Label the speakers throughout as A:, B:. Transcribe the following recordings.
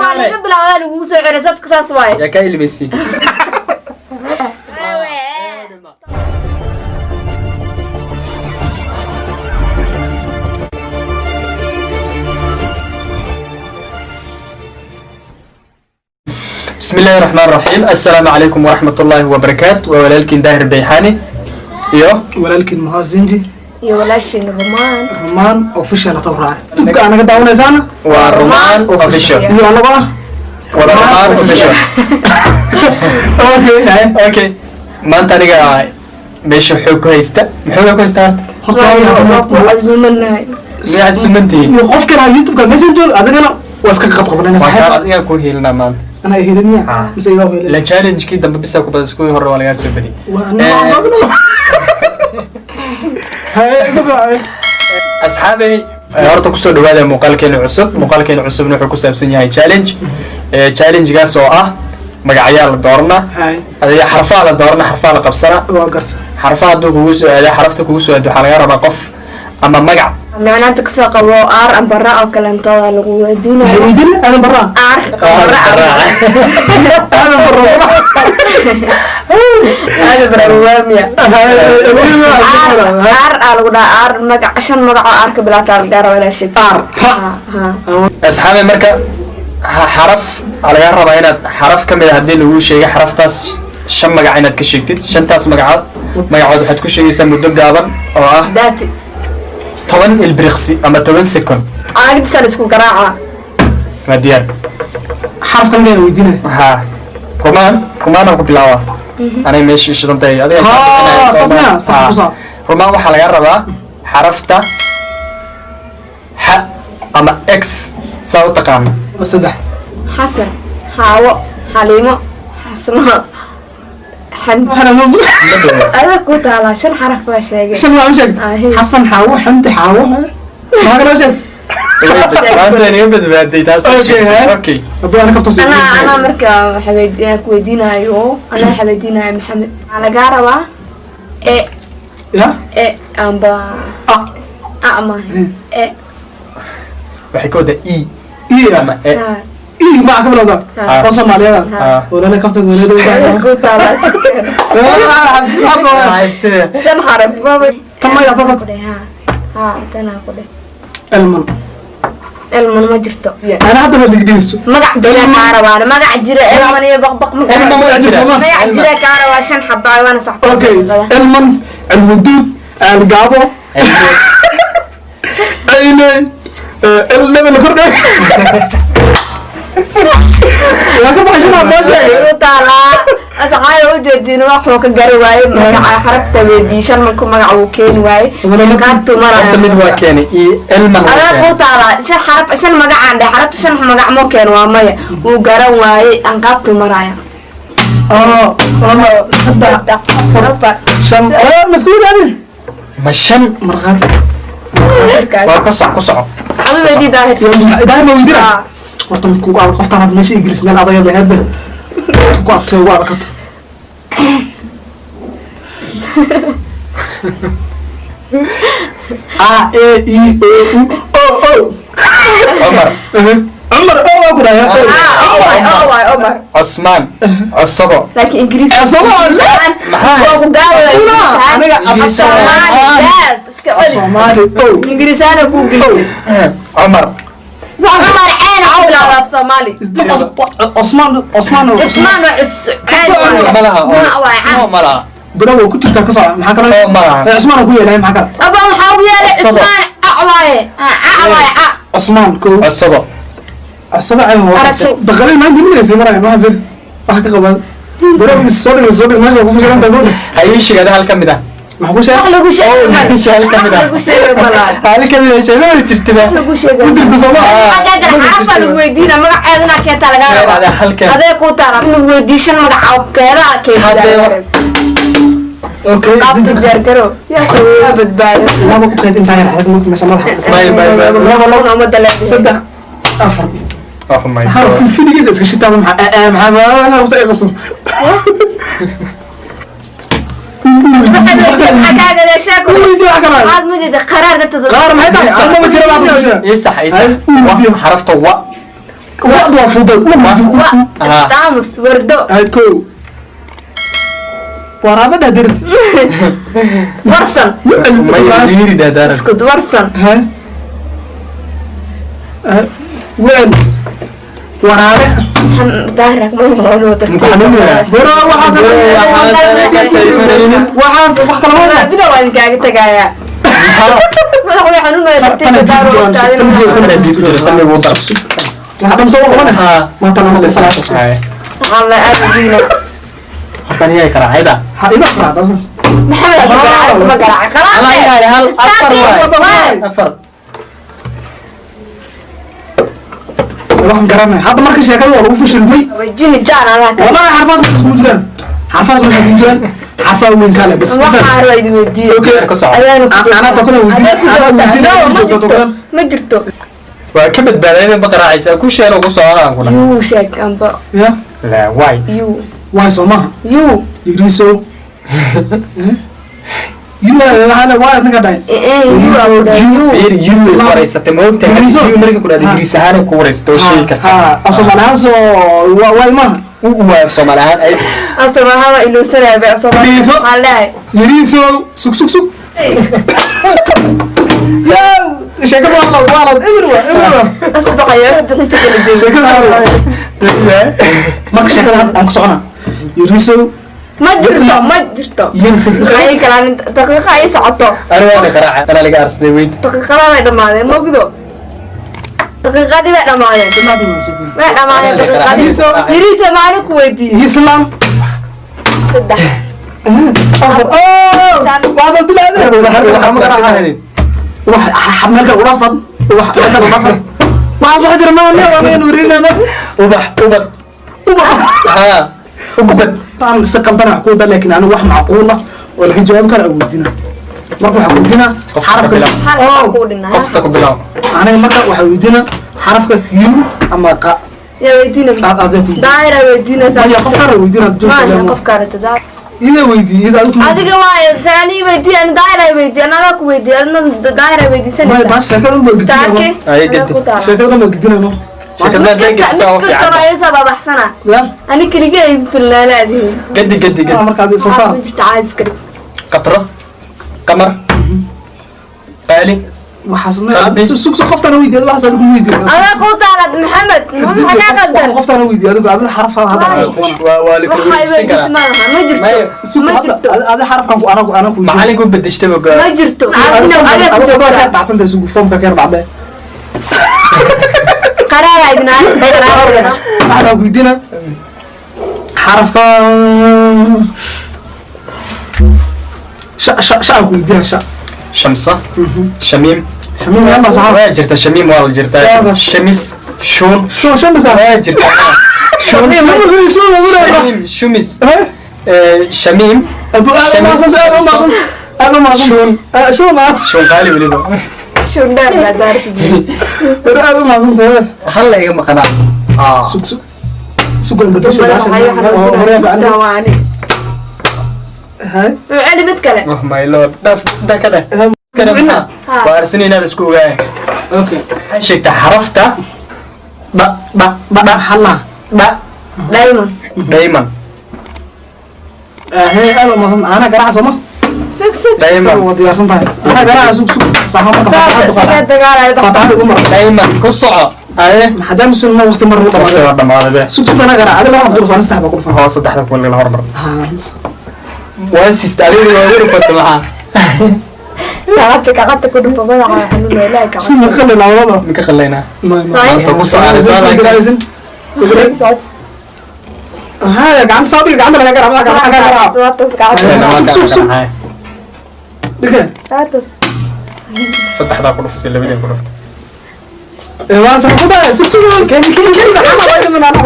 A: Waa laga bilaabaa, lagugu soo celay safka, saas waaye.
B: Yaa kaa ilmaysi? بسم الله الرحمن الرحيم، السلام عليكم ورحمة الله وبركاته. Walaalkiin Daahir Bayxaani iyo
C: walaalkiin Muhaa Zinji
A: iyo walaashin Rumaan.
C: Rumaan Official tabraac tubka anaga daawanaysaana.
B: Waa Rumaan Official.
C: Iyo anagoo ah
B: wada Rumaan Official.
C: Okay.
B: Okay, maanta aniga meesha xoog ku haysta, muxuu ku haysta horta?
A: Waa ku casuumanahay.
B: Miyaad sumantihiin?
C: Iyo qofkan YouTube-ka meeshan joog, adigana waa iska qabqabnayna.
B: Waa kaa
C: Saaxiib.
B: Adigaa ku hiilinaa maanta.
C: Anaa helin miya mise igaa helin?
B: La challenge-kii dambe bisa ku badan, kuwii hore waa lagaa soo badiyay.
C: Waa anaa. Haye, ku socday.
B: Asxaabey, horta kusoo dhawaada muuqaalkeena cusub. Muuqaalkeena cusubna wuxuu ku saabsan yahay challenge. Challenge-gaas oo ah magacyaa la doorana.
C: Haye.
B: Adiga xarfaha la doorana, xarfaha la qabsana.
C: Waa garta.
B: Xarfaha hadduu kugu soo aado, xarafta kugu soo aado, waxaa laga rabaa qof ama magac.
A: Micnaanta kasoo qabo R amba ra oo kalentooda lagu
C: Maxay
A: weydiinayo.
C: Weydiin Aadan Barraa.
A: R amba ra.
C: Aadan Barraa.
A: Aada barnaamij R R aa lagu dhahaa, R magac, shan magac oo R ka bilaabtaa lagaa rabaa inaad sheegto.
C: R ra.
A: Ha.
B: Asxaabey, marka xaraf waxaa laga rabaa inaad xaraf ka mid a haddii lagu sheegay xaraftaas shan magac inaad ka sheegtid. Shantaas magacood waxaad ku sheegaysaa muddo gaaban oo ah
A: daati
B: 10 ilbiriqsi ama 10 second.
A: Caagdisaa la isku garaaca.
B: Waa diyaar.
C: Xarafka lagaa weydiinaya.
B: Ha, Rumaan, Rumaanaan ku bilaaba. Anay meesha shidantahay adiga.
C: Ha, saas miya? Sax ku sax.
B: Rumaan, waxaa laga rabaa xarafta x ama X, saa u taqaano.
C: Saddex.
A: Xasan, Xaawo, Xaliimo, Xasno, Xamdi.
C: Waxaana ma
A: Adaa ku taalaa, shan xaraf baa sheegay.
C: Shan waa u sheegtay.
A: Ahe.
C: Xasan, Xaawo, Xamdi, Xaawo, maxaa kaloo sheegtay?
B: Maanta inaga badbaaday taas.
C: Okay, ha?
B: Okay.
C: Hadduu ana kabto.
A: Anaa marka waxa ku weydiinayo, anaa waxa weydiinayo Maxamed, waxaa lagaa rabaa e.
C: Ya.
A: E amba
C: A.
A: A maaha, e.
B: Waxay ka wadaa e.
C: I.
B: Ama e.
A: Ha.
C: I maa ka bilowda?
A: Ha.
C: Oo Soomaaliyada.
A: Ha.
C: Walaala kaftan walaala.
A: Ku taalaa. Shan xaraf maba.
C: Tan ma yaqaan.
A: Ku dheh, ha ha, tanaa ku dheh.
C: Elman.
A: Elman ma jirto.
C: Ana hadda ma dhigdhigeysto.
A: Magac jira kaa rabaan, magac jira. Elman iyo baqbaq ma
B: Elman magac jira.
A: Magac jira kaa rabaa, shan xaba waana saxta.
C: Okay, Elman, Alwuduud, Algaabo, Aynay, El level kordhay. Waa ka baxay, shan baa sheegay.
A: Ku taalaa, asxaabta ujeedin waxuu ka gari waaye magaca xarafta weydii, shan marku magac uu keeni waaye qaabtu
B: Horta mid waa
A: maraya.
B: keenay e, Elman waa
A: Adaa
B: keenay.
A: ku taalaa, shan xaraf, shan magacaan dheh, xarafta shan magac moo keeno? Waa maya, wuu garan waayey aan qaabtu maraya.
C: Oo, laba, saddex,
A: 3, 4.
C: shan. Maskuul ani.
B: Ma shan?
C: Marqaati.
B: Waa ka soc, ku soco.
A: Adu weydii, Daahir.
C: Daahir ma weydiina?
A: Ah.
C: Horta mid kugu adag, qoftaan hadda meesha Ingiriis meel adag lahayd bay ku adkay, ugu adakato. A E I O U O O.
B: Cumar.
C: Cumar O waa ku dhahay.
A: Ah, Omar, Omar, Omar.
B: Cosmaan, Cosobo.
A: Laakiin Ingiriis.
C: Soomaali.
B: Maxaa?
A: Waa ku gaawaya.
C: Una, aniga af
A: Soomaali yes, iska celi.
C: Soomaali O.
A: Ingiriisaana kuu geliyay.
B: Cumar.
A: Cumar ceen ku bilaaba af Soomaali.
C: Osmaan, Osmaan.
A: Cusmaan waa cus ceen waaye.
B: Ma laha.
A: Ma waay
B: oo
A: caan.
B: Ma laha.
C: Bro, waa ku jirtaa, ka soco. Maxaa kaloo?
B: Oo ma laha.
C: Cusmaan ku yeelay, maxaa kale?
A: Aba waxaa ugu yeelay
B: Cosobo.
A: Cusmaan ac waaye. Ah, ac waaye ca.
C: Cusmaan ko.
B: Cosobo.
C: Cusmaan ceen waa.
A: Aragtay.
C: Daqalay maanta nimaysa maraya, ma fir wax ka qabaan. Bro, soo dhig, soo dhig meesha ku fashilan tahay.
B: Ha ii sheegada hal ka mid ah.
C: Maxaa ku sheegay?
A: Wax lagu sheegay
B: Ha ii sheeg hal ka mid
A: wax
B: ah.
A: lagu sheegay malaha.
B: Hal ka mid ah sheegay ma jirtiba.
A: Wax lagu sheegay.
C: Ku jirta Soomaa.
A: Xaggaa gara xaraf baa lagu weydiina, magaceeda inaa keentaa lagaa rabaa.
B: Adee halkan.
A: Adee kuu taala in lagu weydii shan magac oo keedaa
B: Haddee
A: keentaa.
C: Okay.
A: Qaabta diyaargarow yaa sababa badbaado.
C: Laba ku qeyd intaa yar adag meesha madaxa.
B: May may may.
C: Laba, laba.
A: Umada leedahay.
C: Saddex, afar.
B: Oh my
C: Saxaro.
B: God.
C: Filfiligeeda iska shitaada, maxaa maxaa waqti ay qabsato?
A: Xaggaaga sheeko.
C: Weydiin wax kale.
A: Aad ma jeeda qaraar darteed.
C: Qaraar maxay tahay? Ama ma jira, baad ku jira.
B: Ii sax, ii sax.
C: Ay,
B: Wa, xarafta wa.
C: Waa fuday.
A: Wa istaamus wardo.
C: Ay kow. Waraaba dhadirt.
A: Warsan.
B: Maya liiri dhaadaara.
A: Iskud warsan.
C: Ha? Weel. Waraabe.
A: Daahir ma
B: Muku xanuunaya.
C: Bro, waxaas waxaas wax kala ma
A: bida waan kaaga tagayaa. Madax way xanuunaya tartiibta daaro
B: Tana biyo ku jira, tan igu dar.
C: Waxa dhan soo qabanay.
B: Haa.
C: Ma tan ma salaasha.
B: Haye.
A: Waxaan la aad diina.
B: Hortaan iyay qaraacayda.
C: Ha ila qaraacda.
A: Maxamed garaac ma garaac khalaas.
B: Ala yahay hal afar waay. Afar.
C: Waxaan garanay. Hadda marka sheekada waa lagu fashilmay.
A: Wajini jaan Allah ka.
C: Wallahi xarfaas ma isku jiraan. Xarfaas ma isku jiraan. Xarfaa weyn kale bas.
A: Waxaan rabaa idin weydiiyo.
C: Okay.
B: Ka soco.
A: Ayaanu ku
C: Anaa tokoda weydiin. Anaa weydiin.
A: Ma jirto. Ma jirto.
B: Waa ka badbaaday inay baqaraacaysa ku sheero ku soconaan kuna.
A: Yuu sheeg amba.
C: Ya.
B: La waay.
A: Yuu.
C: Waay soo maaha.
A: Yuu.
C: Yiriso. Yuu hana waa ninka dhahay.
A: Ee yuu abu dhahay. Yuu.
B: Fiir yuu wareysatay ma ogtahay
C: Yiriso.
B: yuu marka ku dhahday Ingiriis ahaan ku wareysatay oo sheegi kartaa.
C: Ha, af Soomaali ahaan soo waay maaha.
B: U waa af Soomaali ahaan ay
A: Asaba hawa iluusanaya bay asaba.
C: Yiriso.
A: Waxaan leeyahay.
C: Yiriso sug sug sug. Yaa sheekada waa la everywhere everywhere.
A: Asbaxaya asbaxisa kala jeedo.
C: Sheekada waa marka sheekada hadda aan ku soconaa. Yiriso
A: Ma jirto, ma jirto.
C: Yes.
A: Ay kalaan daqiiqa ay socoto.
B: Aniga waan qaraaca anaa laga arsaday weyd.
A: Daqiiqada way dhamaadeen mogdo. Daqiiqadii way dhamaadeen. Way dhamaadeen daqiiqadii. Yiriso maalin ku weydiiyey.
C: Islam
A: Saddex.
C: afar. Oh, waa soo dilaadeen. Wax meel kale ula fad. Wax meel kale ula fad. Waxaas waxa jira ma ma ma wareerinayno.
B: Ubax ubad.
C: Ubax.
B: Haa. Ubad.
C: Taan si qaldan wax ku wada laakiin anigu wax macquul ah oo laga jawaab karo aan weydiina. Marka waxaan weydiina xarafka
B: bilaab.
A: Hal
C: Oh,
A: ku dhinaa.
B: Qofta ku bilaab.
C: aniga marka waxaan weydiina xarafka Q ama qa.
A: Yaa weydiina.
C: Aad aad ku.
A: Daayira weydiinaysaa.
C: Maya qof kale weydiina
A: Maaha qof kale tadaa.
C: Ida weydii ida adigu.
A: Adiga waayo taani weydii ani daayira weydii anada ku weydii adna daayira
C: Maya
A: weydiisanaysaa.
C: baa sheekada un baa
A: Istaake.
C: gidinayno.
B: Ay, gedi.
C: Sheekada un baa gidinayno.
B: Sheekada
A: Mid
B: gedi saa u
A: kasta
B: fiican.
A: oo ay sababaxsana.
C: Ya.
A: Ani keligay ay filnaanaadiin.
B: Gedi gedi gedi.
C: Marka adiga soo saar.
A: Waxaa jirta caadi iska dhig.
B: Qatro. Qamar. Qaali.
C: Waxaas
B: Qalbi.
C: sug sug qoftana weydiiyo waxaas adigu weydiiyo.
A: Adaa ku taalad Maxamed. Maxaa kaa qaldan?
C: Qoftana weydiiyo adigu adiga xarafkaada hadda aan soo qabanaa.
B: Waa waa la
A: Waxay
B: kala weydiisan
A: weydiis
B: karaa.
A: maaha ma jirto.
B: Maya.
C: Sug
A: Ma
C: hadda
A: jirto.
C: adiga xarafkan ku anagu anagu
B: Macallinku bedeshtay boga.
A: Ma jirto. Adina adiga ku
C: adigu ka
A: joogtaa.
C: dhacsantay sug foomka ka yar dhacday.
A: Qaraara idin aad qaraara.
C: Waxaan weydiina xarafka sha sha sha aan ku weydiina sha.
B: Shamsa. Shamiim.
C: Shamiim yaa ma saxa.
B: Waa jirta Shamiim waa la
C: Waa
B: jirtaa.
C: bas.
B: Shamis. Shuun.
C: Shu shan bas.
B: Waa jirtaa.
C: Shuun shuun
B: Shamiim. Shumis. Shamiim.
C: Abu aad ma san aad ma san aad ma san.
B: Shuun.
C: Shuun ma.
B: Shuun qaali weliba.
A: Shundar la daarti.
C: War aad ma san tahay.
B: Hal la iga maqanaa. Ah.
C: Sug sug. Sug aan bedesho.
A: Tawaani.
C: Hay.
A: Celi mid kale.
B: Oh my lord. Dhaaf intaa ka dheh. Ka dheh. Waa arsin inaan isku ogaay.
C: Okay.
B: Waxay sheegtaa xarafta dha dha
C: Ba
B: dha
C: xalla.
B: dha
A: Diamond.
B: dayman.
C: Hey aad ma san ana garaac soo ma.
A: Sug sug.
B: Dayman.
C: Waa diyaarsan tahay. Ana garaac sug sug. Saxa ma
A: Saa dagaalay.
C: Fataha ugu mar.
B: Dayman ku soco. Aye.
C: Maxaa musulma waqti mar u
B: Waqti waa dhamaaday be.
C: Sug sug ana garaac adiga waxaan ku dhufan saddex baa ku dhufan.
B: Hoos saddexda kun laga hormar.
C: Ha.
B: Waan siista adiga waa weri fata maxaa.
A: Gacanta gacanta ku dhufo madaxa xanuunaya ilaahay
C: Si
A: gacanta.
C: ma qalin labada.
B: Ma ka qalaynaa.
C: Ma ma.
B: Maanta ku soconaysaa
C: Soo garaac.
A: Socod.
C: Ha gacanta soo dhig gacanta laga garaac gacanta laga garaac.
A: Waatas gacanta.
C: Sug sug. Dhige.
A: Waatas.
B: Saddexdaa ku dhufisay labadii ku dhuftay.
C: Waa soo xudaa sug sug. Ken ken ken ana bay min ana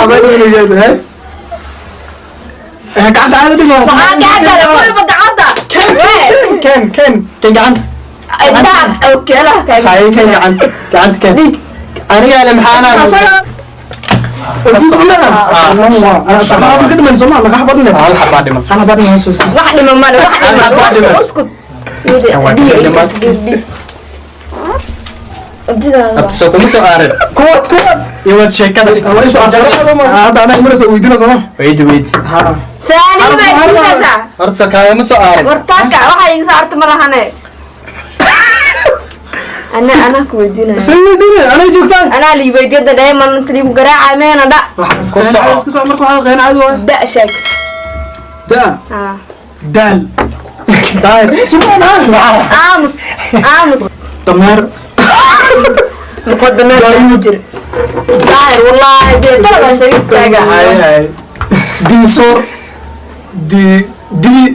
C: bay min yahay. Gacanta aad dhig.
A: Waxaa gacanta la kulba gacanta.
B: Ken ken ken ken gacanta.
A: Indhaha okay lah kaaga.
B: Haye ken gacanta gacanta ken. Aniga le maxaa anaa.
C: Asaga.
B: Hal xabaa dhiman.
A: Wax dhiman male wax dhiman.
B: Hal xabaa dhiman.
A: Uskut.
B: Kan waa ka dhiman.
A: Didaada.
B: Abti soo kuma soo aarin.
C: Kuwad kuwad.
B: Iyo wad sheekada.
C: Waa isoo hadda anaa imanaysa weydiina sooma.
B: Weydi weydi.
C: Ha.
A: Saani bay diidaysaa.
B: Horta soo kaagama soo aarin.
A: Wartaanka waxaa iga soo arta ma lahane. Ana ku weydiinaya.
C: Soo weydiina anay joogtaan.
A: Anaa lii weydiiyada dheeman inta liigu garaacay meena dha.
B: Ku soco.
C: Isku soco marka waxaa qeyn caadi waay.
A: Da sheeg.
C: Da.
A: Ah.
C: Daal. Daayir. Subhaan Allah.
A: Aamus aamus.
C: Dameer.
A: Muqadda meel ku jira. Daahir wallaahi dee talaba isaga istaaga.
B: Hay hay.
C: Diisoor. Di dibi.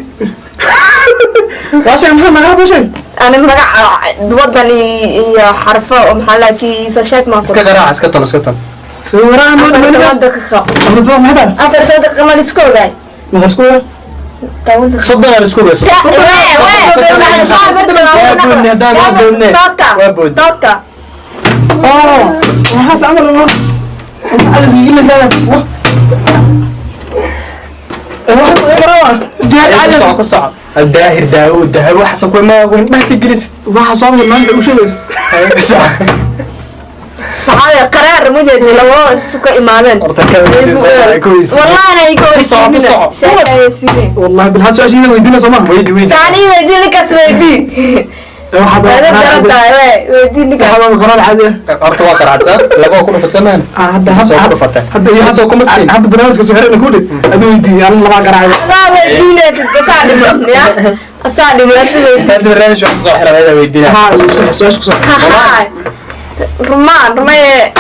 C: Waa sheeg maxaa magaca buu sheeg.
A: Ani magaca wadan iyo xarfo oo maxaa la kii soo sheeg ma
B: Iska garaac, iska tol, iska tol.
C: Soo waraa ma
A: 10 daqiiqo.
C: Afar maxaa?
A: 4 daqiiqo ma la isku ogaay.
C: Ma isku ogaay?
A: 10 daqiiqo.
B: 30 aan isku ogaay.
A: Toka.
C: Oo, waxaas camal oo maxaa isgilinaysaa? Wah. Jihaad
B: Ku
C: caadi.
B: soco, ku soco. Daahir Daawud Dahab waxa ku ma weyn dhah ka gelis.
C: Waxa soo maray maanta u sheegaysa.
B: Ku soco.
A: Saxaabe qaraar ma jeedni labada inta ka imaadeen.
B: Horta ka weysiiso, ka weysiiso.
A: Wallahi ana iga
B: Ku soco, ku soco.
A: Sheekaysiine.
C: Wallahi bil had su'aashiisa weydiina soo ma.
B: Weydi weydi.
A: Saani weydii ninkaas weydii.
C: Waxaad
A: Wada daran tahay wey weydii ninkaas.
C: waxaad qaraar caadi ah.
B: Horta waa qaraacsan, laba ku dhufatsan.
C: Hadda
B: Soo ku dhufatay.
C: Hadda iyo
B: Soo kuma siin.
C: Hadda barnaamijka soo xirana ku dhig. Aduu weydii aan laba garaacay.
A: Waa weydiinaysid asaa dhiman ya. Asaa dhiman asi weydii.
B: Hadda barnaamij wax soo xiran ayada weydiina.
C: Ha, isku soo su'aasha ku soo.
A: Rumaan rumaye.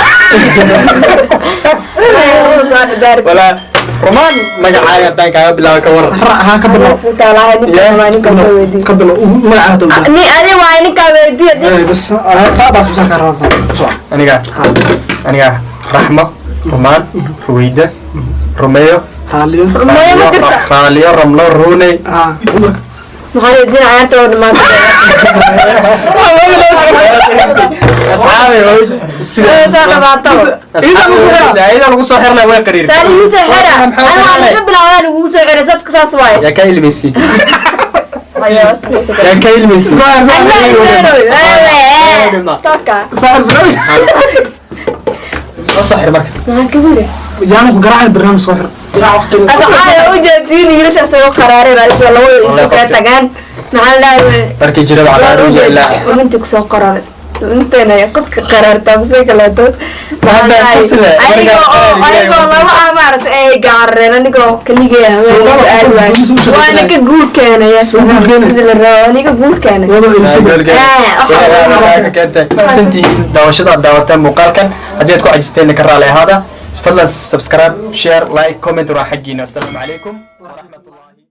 B: Wala Roman magacaaga haddaan kaaga bilaabo ka waran.
C: Ra ha ka bilow. Ka bilow magaca hadda weydiin.
A: Ni adi waay ninkaa weydiiya.
C: Ee bas raadaas bas ka rabaa. Soo.
B: Aniga
C: Ha.
B: aniga Raxmo, Roman, Ruwayda, Romeo,
C: Raaliyo.
A: Rumeeyo ma jirta.
B: Raaliyo, Ramlo, Rooney.
C: Ha.
A: Maxaa weydiin cayaarta oo dhamaatay.
B: Asxaabi
A: Soo dhamaataba.
B: Ayada lagu soo xirnaa way qariir.
A: Saani igu soo xira. Ani waa laga bilaabaa lagugu soo xira safka saas waaye.
B: Yaa ka ilmeysi. Yaa ka ilmeysi.
A: Toka.
C: Saaxib barnaamij.
B: Soo soo xir marka.
A: Maxaa ka wada?
C: Yaanu ku garaacay barnaamij soo xir.
A: Asxaabe u jeedin wiilashaas oo qaraareen adiga labada isu kala tagaan. Maxaa la dhahay?
B: Markii jira waxaa la ruuja ilaa
A: Inta ku soo qoran. Intayna qofka qaraarta mise kaleeto.
B: Hadda tusle.
A: Ayagoo laba ah maaragtay ay gaareen anigoo kaligay ah. Waa ninka guul keenaya. Sidii la rabo aniga guul keenay.
B: Santihiin daawashada aad daawateen muuqaalkan. Haddii aad ku cajisteen ka raali ahaada. Fadlan subscribe, share, like, comment waa xaggiina. Assalaamu calaykum waraxmatullahi.